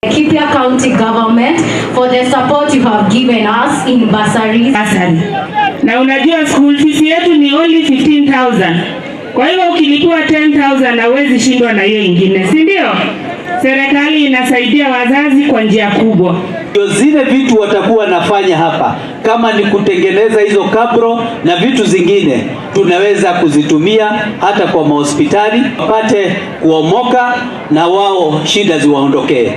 Laikipia County Government for the support you have given us in bursaries. Bursary. Na unajua school fees yetu ni only 15,000. Kwa hivyo ukilipiwa 10,000 hauwezi shindwa na hiyo ingine, si ndio? Serikali inasaidia wazazi kwa njia kubwa. Ndio zile vitu watakuwa nafanya hapa, kama ni kutengeneza hizo cabro na vitu zingine, tunaweza kuzitumia hata kwa mahospitali wapate kuomoka na wao shida ziwaondokee.